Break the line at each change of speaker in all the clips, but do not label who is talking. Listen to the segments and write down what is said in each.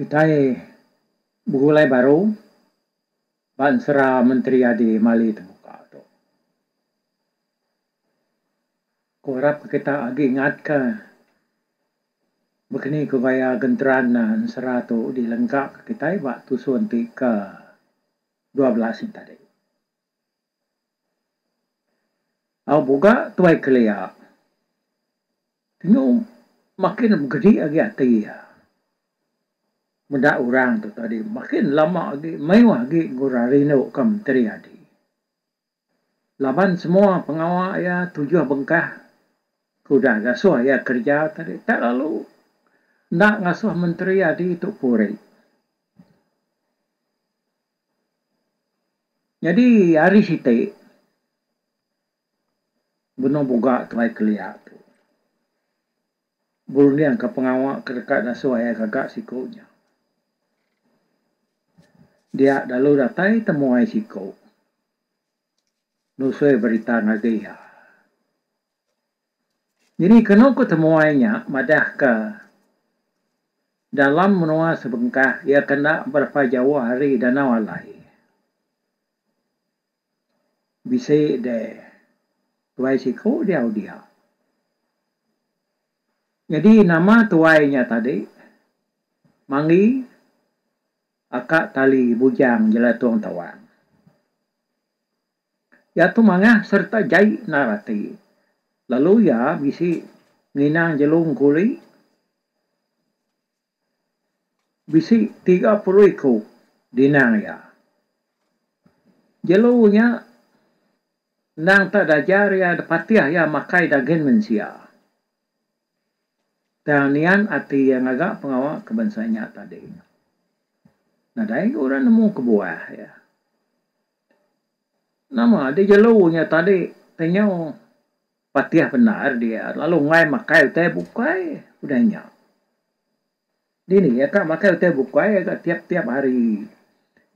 Kitai begulai baru ba ensera Menteri Adi Mali Tebuka tu. Ku arap kita agi ingatka bekeni ku gaya genteran ensera tu dilengkaka kitai ba tusun ti ke 12 nya tadi. Au buga tuai kelia. Tenyu makin begedi agi ati iya. Meda orang tu tadi makin lama agi mayuh agi ngurang rindu ka menteri adi. Laban semua pengawa iya tujuh bengkah ke udah ngasuh iya kereja tadi tak lalu enda ngasuh menteri adi tu puri. Nyadi hari siti benung buga tuai kelia tu berundingka pengawa ke deka dasuh iya gaga siku nya. Dia lalu datai temuai siku nusui berita ngagai iya. Nyadi kenu ku temuai nya madahka dalam menua sebengkah iya ke enda berapa jauh ari Danau Alai. Bisi deh tuai siku diau dia. Nyadi nama tuai nya tadi Manggi aka tali Bujang Jelatung Tawang. Iya tu mangah sereta jai endar ati lalu iya bisi nginang jelu engkuli bisi 30 iku dinang iya. Jelu nya endang tak dajar iya depatih iya makai dagin mensia. Tang nian ati iya ngaga pengawa ke bansa nya tadi. Nadai orang nemu kebuah iya. Nama deh jelu nya tadi tenyau patih bendar dia lalu enggai makai utai bukai udah nya. Dini iya ka makai utai bukai ga tiap tiap hari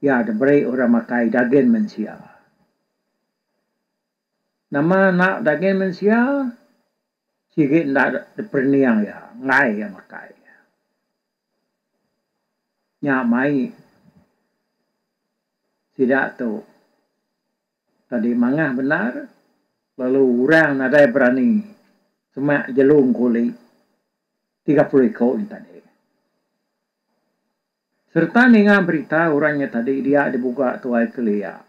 iya diberi orang makai dagin mensia. Nama enda dagin mensia sigi enda diperening iya enggai iya makai. Nya mai sida tu tadi mangah bendar lalu orang nadai berani semak jelu engkuli 30 iku nya tadi. Sereta ninga berita orang nya tadi dia dibuka tuai kelia.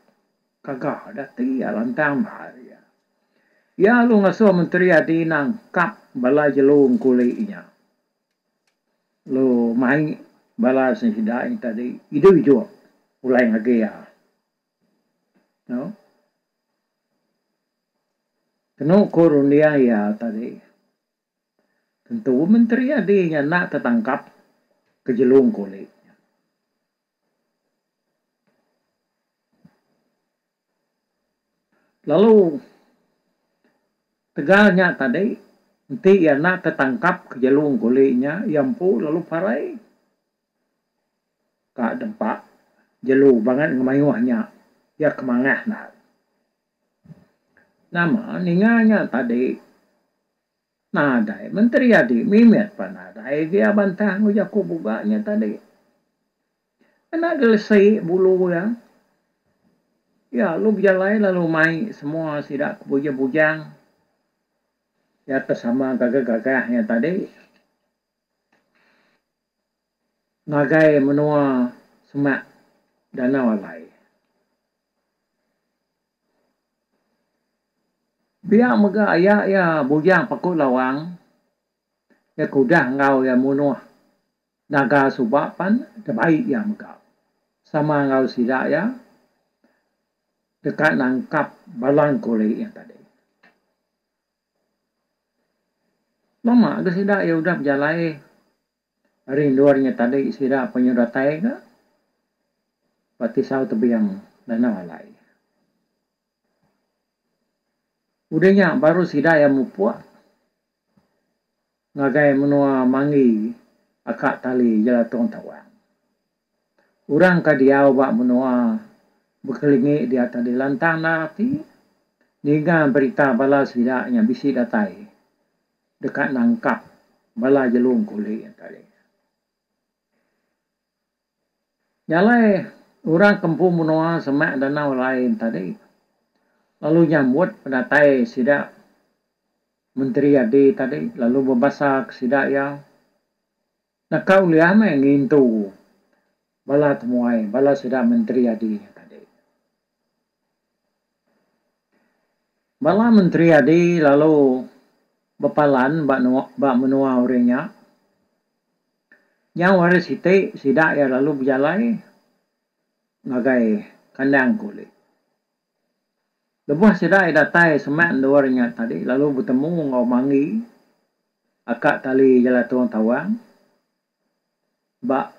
Gaga dati iya lantang bendar iya. Iya lalu ngasuh Menteri Adi nangkap bala jelu engkuli nya. Lalu mai bala sida nya tadi idup-idup pulai ngagai iya. Kenu ku runding iya tadi. Tentu menteri adi nya enda tetangkap ke jelung kulit nya. Lalu tegal nya tadi enti iya enda tetangkap ke jelung kulit nya iya empu lalu parai ka dempa jelu bangat ngemayuh nya iya ke mangah enda. Nama ninga nya tadi nadai menteri adi mimit pan nadai gia bantah enggau jaku buga nya tadi. Enda gelesi bulu iya. Iya lalu bejalai lalu mai semua sida ke bujang-bujang iya ke sama gagah-gagah nya tadi ngagai menua semak Danau Alai. Pia mega aya iya Bujang Paku Lawang iya ke udah enggau iya munuh naga suba pan dibai iya mega sama enggau sida iya deka nangkap bala engkuli iya tadi. Lama ga sida iya udah bejalai ari endur nya tadi sida penyu datai ga ba tisau tebing Danau Alai. Udah nya baru sida iya mupuk ngagai menua Manggi aka tali Jelatung Tawang. Orang ke diau ba menua bekelingi dia tadi lantang enda ati ninga berita bala sida nya bisi datai deka nangkap bala jelu engkuli nya tadi. Nya alai orang ke empu menua semak danau lain tadi lalu nyambut penatai sida Menteri Adi tadi lalu bebasa ke sida iya. Naka ulih meh ngintu bala temuai bala sida Menteri Adi nya tadi. Bala Menteri Adi lalu bepalan ba ba menua orang nya. Nyau hari siti sida iya lalu bejalai ngagai kandang kuli. Lebuh sida iya datai semak endur nya tadi lalu betemu enggau Manggi aka tali Jelatung Tawang ba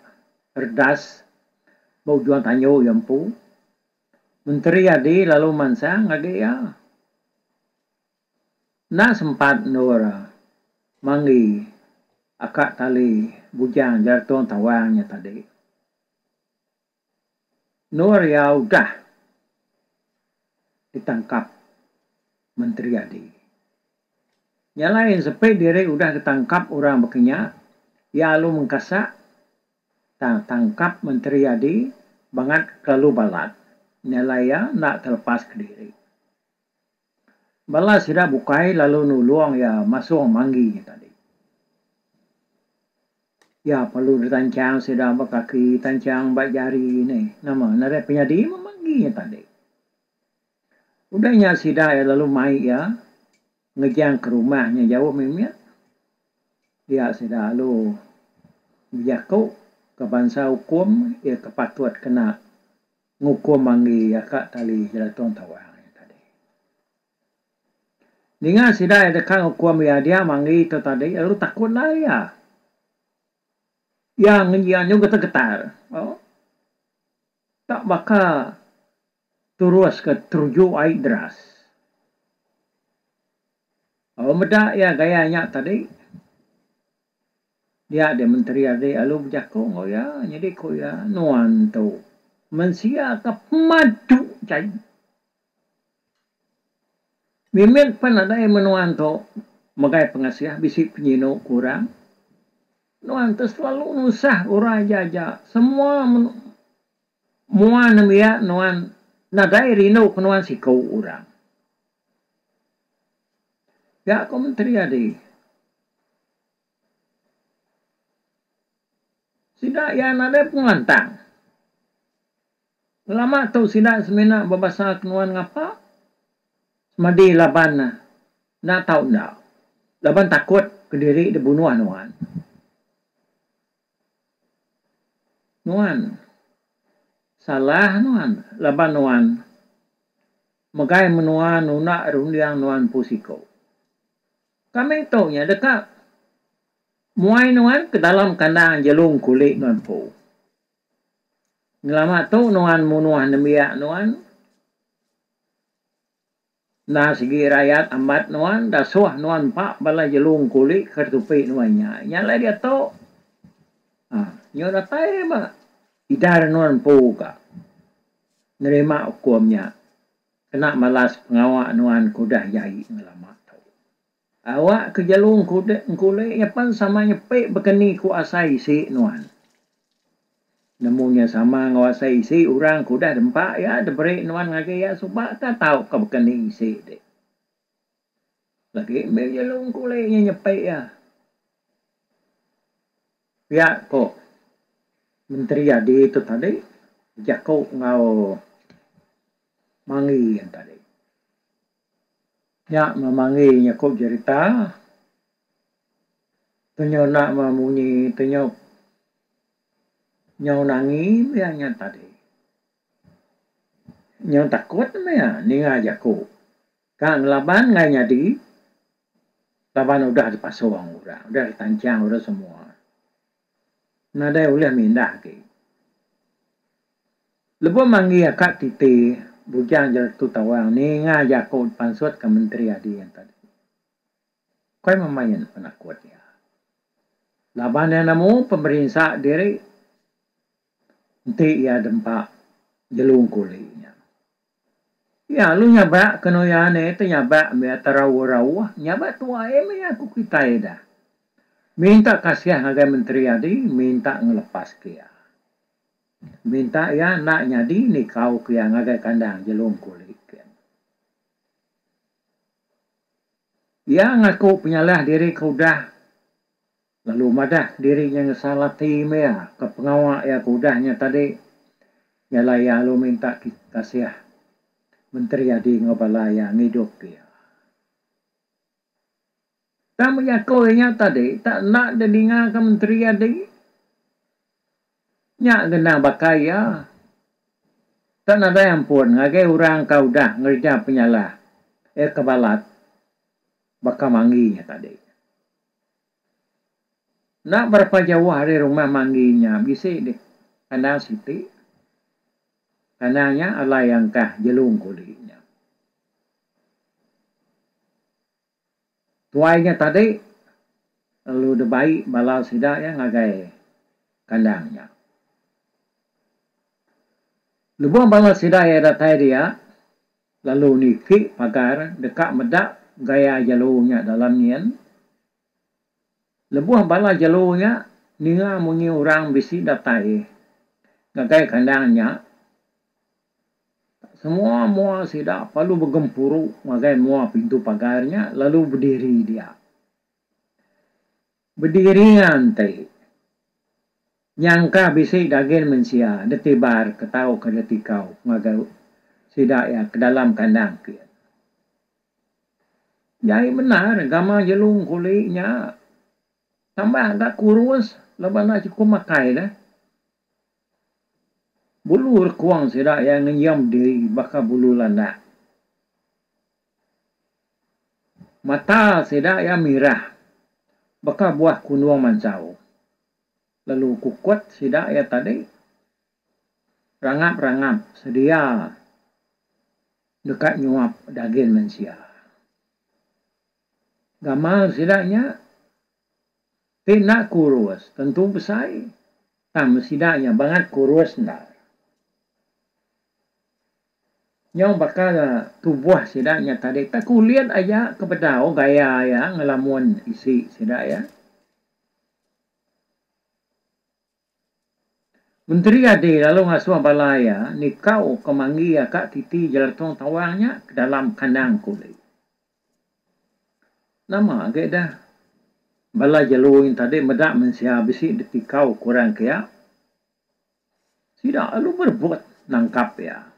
redas ba ujung tanju iya empu. Menteri Adi lalu mansang agi iya. Enda sempat endur manggi aka tali bujang Jelatung Tawang nya tadi. Endur iya udah ditangkap Menteri Adi. Nya alai sepi diri udah ditangkap orang baka nya, iya alu mengkasak tang tangkap Menteri Adi bangat kelalu balat. Nya alai iya enda telepas kediri. Bala sida bukai lalu nulung iya masung manggi nya tadi. Iya perlu ditanchang sida ba kaki, tanchang ba jari ne. Nama nadai penyadi meh manggi nya tadi. Udah nya sida iya lalu mai iya ngejang ke rumah nya jauh mimit. Dia sida lalu bejaku ke bansa ukum iya ke patut kena ngukum manggi iya ka tali Jelatung Tawang nya tadi. Ninga sida iya deka ngukum iya dia manggi tu tadi lalu takut ndai iya. Iya ngenji anyu getar-getar. Oh. Tak baka turus ke teruju ai deras. Oh meda iya gaya nya tadi. Dia deh menteri agi lalu bejaku enggau iya, nyadi ku iya, Nuan tu mensia ke pemadu jai. Mimit pan nadai menuan tu megai pengasih bisi penyinu ku orang. Nuan tu selalu nusah orang aja-aja. Semua mua nembiak nuan nadai rindu ke nuan siku orang. Pia ku menteri adi. Sida iya nadai pengelantang. Ngelama tu sida semina bebasa ke nuan ngapa semadi laban enda tau enda laban takut kediri dibunuh nuan. Nuan salah nuan laban nuan megai menua nunda runding nuan empu siku. Kami tu nya deka muai nuan ke dalam kandang jelung kulit nuan empu. Ngelama tu nuan munuh nembiak nuan. Enda sigi rayat ambat nuan dasuh nuan empa bala jelung kulit ke tupi nuan nya. Nya alai diatu uhh nyu datai ba idar nuan empu ka nerima ukum nya. Kena malas pengawa nuan ke udah jai ngelama tu. Awak ke jelu engkuli nya pan sama nyepi bekeni ku asai isi nuan. Nemu nya sama enggau asai isi orang ke udah dempa iya diberi nuan ngagai iya suba ka tau ka bekeni isi ti. Lagi mih jelu engkuli nya nyepi iya. Pia ko Menteri Adi tu tadi bejaku enggau Manggi yen tadi. Nya meh Manggi nyakup jerita. Tenyo enda meh munyi tenyo nyau nangi meh iya nya tadi. Nyau takut meh iya ninga jaku ka ngelaban enggai nyadi laban udah dipasung orang udah ditanchang orang semua. Nadai ulih mindah agi. Lebuh manggi aka titi Bujang Jeletu Tawang ninga jaku dipansutka Menteri Adi nya tadi. Ukai memain penakut iya. Laban iya nemu pemerinsa diri enti iya dempa jelu engkuli nya. Iya lalu nyabak kenu iya ne te nyabak meh terauh-rauh nyabak tuai meh iya ku kitai dah. Minta kasih ngagai Menteri Adi minta ngelepaska iya. Minta iya enda nyadi nikau ke iya ngagai kandang jelung kulit kin. Iya ngaku penyalah diri ke udah lalu madah diri nya ngesal ati meh iya ke pengawa iya ke udah nya tadi. Nya alai iya lalu minta kasih Menteri Adi enggau bala iya ngidup ke iya. Tang menyako iya nya tadi tak enda didinga ke Menteri Adi. Nya genang baka iya. Tak nadai ampun ngagai orang ka udah ngereja penyalah iya ke balat baka Manggi nya tadi. Enda berapa jauh ari rumah Manggi nya bisi di kandang siti. Kandang nya alai angkah jelung kuli nya. Tuai nya tadi lalu dibai bala sida iya ngagai kandang nya. Lebuh bala sida iya datai dia, lalu niki pagar deka meda gaya jelu nya dalam nyin. Lebuh bala jelu nya ninga munyi orang bisi datai ngagai kandang nya, Semua mua sida perlu begempuru ngagai mua pintu pagar nya lalu bediri dia. Bediri nganti nyangka bisi dagin mensia detibar ke tauka ditikau ngagai sida iya ke dalam kandang kin. Jai bendar gama jelu engkuli nya tambah ga kurus laban enda chukup makai deh. Bulu rekung sida iya ngenjem diri baka bulu landak. Mata sida iya mirah baka buah kundung mansau. Lalu kukut sida iya tadi rangap-rangap sedia deka nyuap dagin mensia. Gamal sida nya ti enda kurus tentu besai tang sida nya bangat kurus endar. Nyau baka tubuh sida nya tadi tak kulit aja ke bedau gaya iya ngelamun isi sida iya. Menteri Adi lalu ngasuh bala iya nikau ke manggi aka titi jeletung tawang nya ke dalam kandang kuli. Nama agi deh bala jelu nya tadi meda mensia bisi ditikau ke orang kiya. Sida lalu berebut nangkap iya.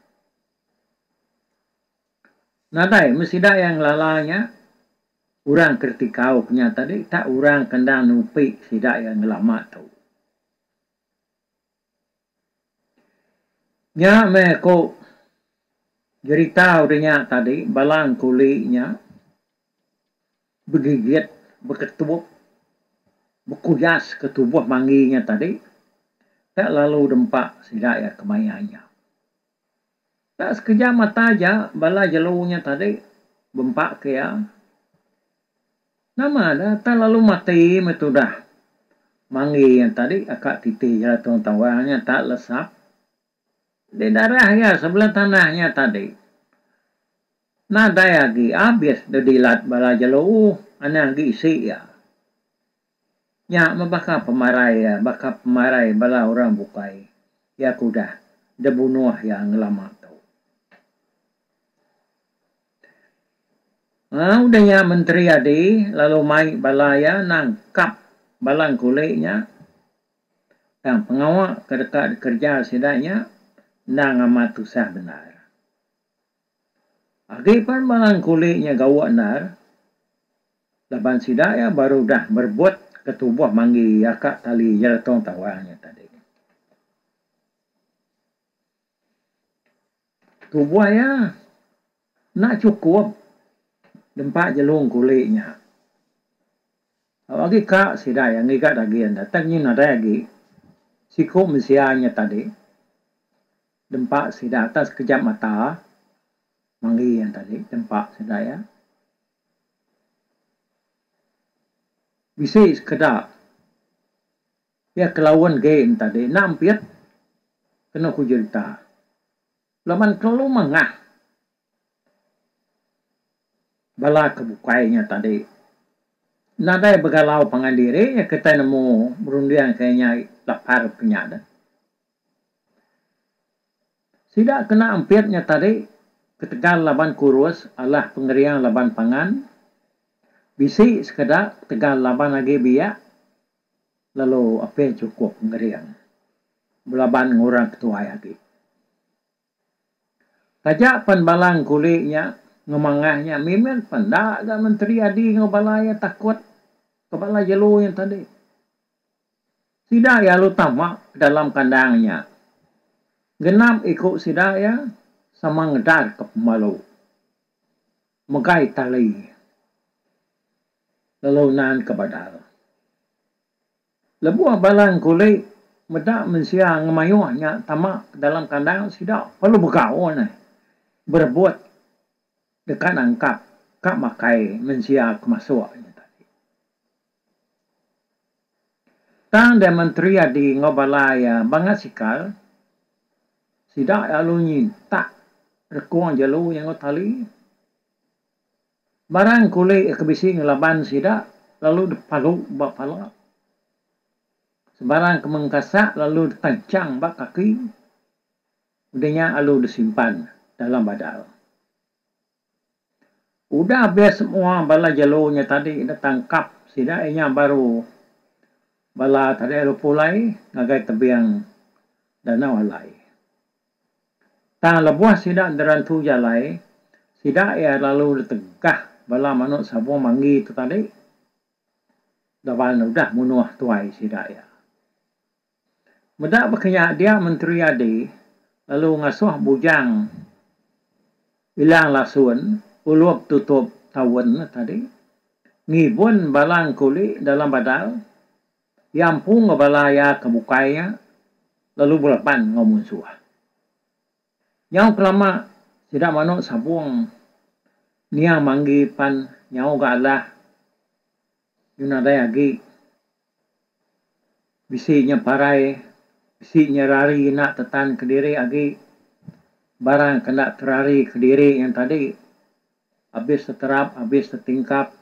Nadai meh sida iya ngelala nya orang ke ditikau ke nya tadi tak orang ke endang nupi sida iya ngelama tu. Nya meh ku jerita udah nya tadi bala engkuli nya begigit beketup bekuyas ke tubuh manggi nya tadi tak lalu dempa sida iya kemaya nya. Tak sekejap mata aja bala jelu nya tadi bempa ke iya. Nama da tak lalu mati meh tudah manggi nya tadi aka titi jelatung tawang nya tak lesap di darah iya sebelah tanah nya tadi. Nadai agi abis dedilat bala jelu anang agi isi iya. Nya meh baka pemarai iya baka pemarai bala orang bukai iya ke udah dibunuh iya ngelama tu. Aa udah nya Menteri Adi lalu mai bala iya nangkap bala engkuli nya tang pengawa ke deka dikereja sida nya endang amat tusah bendar. Agi pan bala engkuli nya gawa endar laban sida iya baru udah berebut ke tubuh manggi aka tali jeletong tawang nya tadi. Tubuh iya enda chukup dempa jelu engkuli nya. Agi ka sida iya ngiga dagin tang nyin nadai agi siku mensia nya tadi. Dempa sida atas sekejap mata manggi yang tadi dempa sida iya. Bisi sekeda iya kelaun ge tadi enda ampit kenu ku jerita laban kelalu mangah bala ke bukai nya tadi. Nadai begalau pangan diri kitai nemu berunding ke nya lapar ke nya deh. Sida kena ampit nya tadi ketegal laban kurus alah pengering laban pangan. Bisi sekeda ketegal laban agi biak lalu apin chukup pengering belaban enggau orang ke tuai agi. Taja pen bala engkuli nya ngemangah nya mimit pen enda ga menteri adi enggau bala iya takut ke bala jelu nya tadi. Sida iya lalu tama ke dalam kandang nya. Genap iku sida iya sama ngedar ke pemalu. Megai tali lalu nan ke badal. Lebuh bala engkuli meda mensia ngemayuh nya tama ke dalam kandang sida perlu begau neh berebut deka nangkap ka makai mensia ke masuk nya tadi. Tang deh menteri adi enggau bala iya bangat sikal, sida lalu nyintak rekung jelu iya enggau tali. Barang kuli ke bisi ngelaban sida lalu dipalu ba pala. Sebarang ke mengkasak lalu ditanchang ba kaki. Udah nya lalu disimpan dalam badal. Udah abis semua bala jelu nya tadi ditangkap sida iya nya baru bala tadi lalu pulai ngagai tebing Danau Alai. Tang lebuh sida nerantu jalai, sida iya lalu ditegah bala manuk sabung manggi tu tadi laban udah munuh tuai sida iya. Meda baka nya dia Menteri Adi lalu ngasuh Bujang Ilang Lasun ulup tutup taun tadi ngibun bala engkuli dalam badal iya empu enggau bala iya ke bukai nya lalu belaban enggau munsuh. Nyau kelama sida manuk sabung niang manggi pan nyau ga alah nyu nadai agi. Bisi nya parai, bisi nya rari enda tetan kediri agi. Barang ke enda terari kediri nya tadi abis teterap abis tetingkap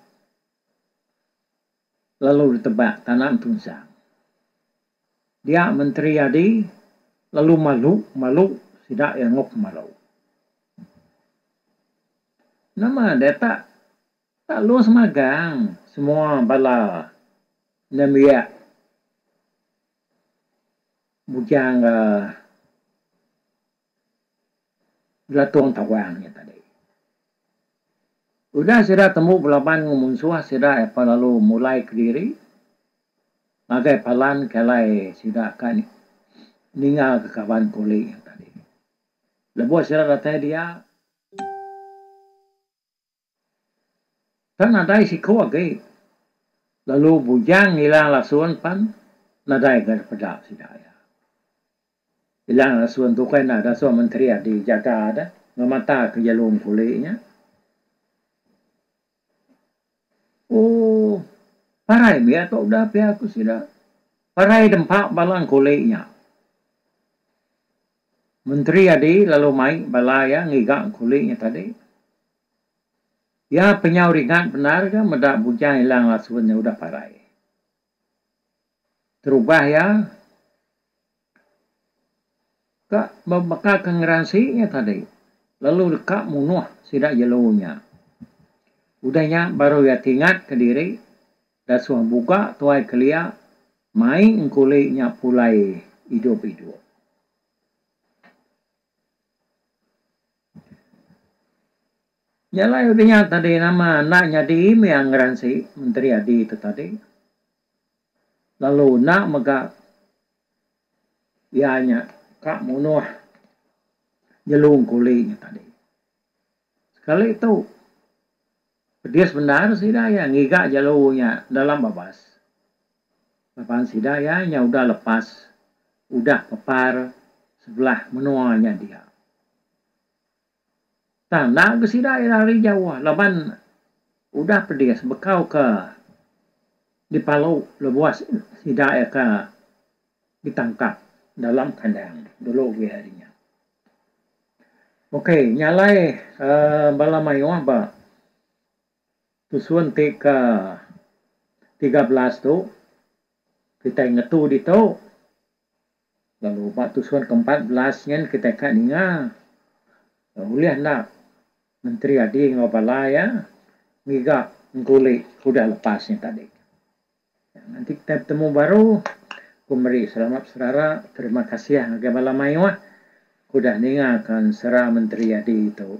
lalu ditebak tanah entunsang. Dia menteri adi lalu malu malu sida iya ngok malu. Nama deh tak Tak lus magang semua bala nembiak bujang belatung tawang nya tadi. Udah sida tembu belaban enggau munsuh sida iya pan lalu mulai kediri ngagai palan ke alai sida ka ninga ke kaban kuli nya tadi. Lebuh sida datai dia. Tang nadai siku agi lalu Bujang Ilang Lasun pan nadai ga dipeda sida iya. Ilang Lasun tu kai enda dasuh menteri adi jaga deh ngemata ke jelung kuli nya. Ooh parai mih tu udah pia ku sida. Parai dempa bala engkuli nya. Menteri adi lalu mai bala iya ngiga engkuli nya tadi. Iya penyau ringat bendar ga meda Bujang Ilang Lasun nya udah parai. Terubah iya ka baka ke ngeransi nya tadi lalu deka munuh sida jelu nya. Udah nya baru iya tingat kediri dasuh buga tuai kelia mai engkuli nya pulai idup-idup. Nya alai udah nya tadi nama enda nyadi mih ngeransi Menteri Adi tu tadi. Lalu enda mega iya nya ka munuh jelu engkuli nya tadi. Sekali tu pedis bendar sida iya ngiga jelu nya dalam babas. Laban sida iya nya udah lepas udah pepar sebelah menua nya dia. Tang enda ke sida ira ari jauh laban udah pedis bekau ke dipalu lebuh sida iya ke ditangkap dalam kandang dulu agi ari nya. Ok nya alai uhh bala mayuh ba tusun ti ke 13 tu kitai ngetu ditu. Lalu ba tusun ke 14 nyin kitai ka ninga ulih enda Menteri Adi enggau bala iya ngiga engkuli ke udah lepas nya tadi. Nganti kitai betemu baru, ku meri selamat beserara terima kasih ngagai bala mayuh ke udah ninga ka ensera Menteri Adi tu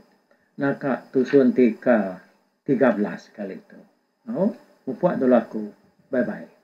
naka tusun ti ke 13 kali tu. Au, mupuk dulu aku. Bye bye.